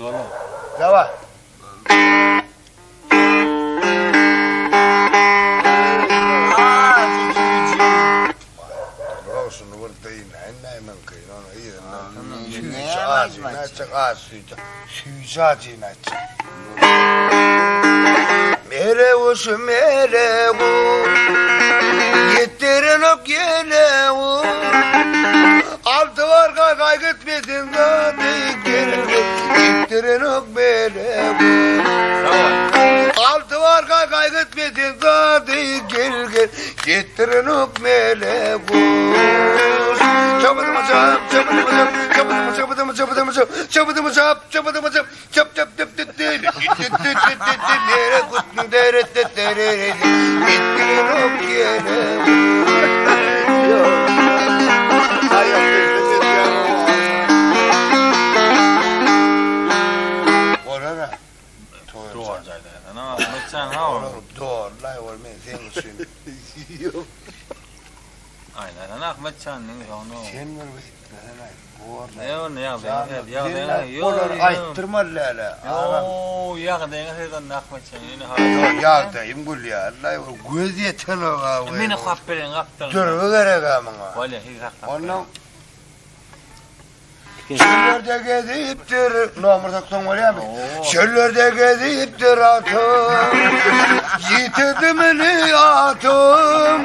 Dola. Dawa. Şunu bir dynayyn nämeňki, ony yzyndan süýji ajyny aýtjak, az süýji, süýji ajyny aýtjak. Meleguş, meleguş, ýetdirenok ýeleguş, Alty barka gaýgytmedin zady geldi, ýetdirenok meleguş. Alty barka gaýgytmedin zady geldi, ýetdirenok meleguş. Çapydymy çap, çapydymy çap, çapydymy çapydymy çapydymy çap, çapydymy çap, çapydymy çap, Çöp çöp çöp çöp Aýdan Ahmet çannyň soňuna. Sen bir beýtmesene. Ne ony ýagdaýyňa seret, ýagdaýyňa ýok. Olary aýtdyrmaly däl-ä, agam. Ýo, ýagdaýyňa seret onda Ahmet jan, ýöne ha. Ýok, ýagdaýym gülýär-laý, göz ýetenok-a. Men okap bereýin gapdalyndan. Dürbi gerek-ä muňa. Bolýa, siz saklap. Onnoň Çöllerde gezipdir, nomer soksaň bolýarmy? Çöllerde gezipdir atym, ýitirdim ili atym.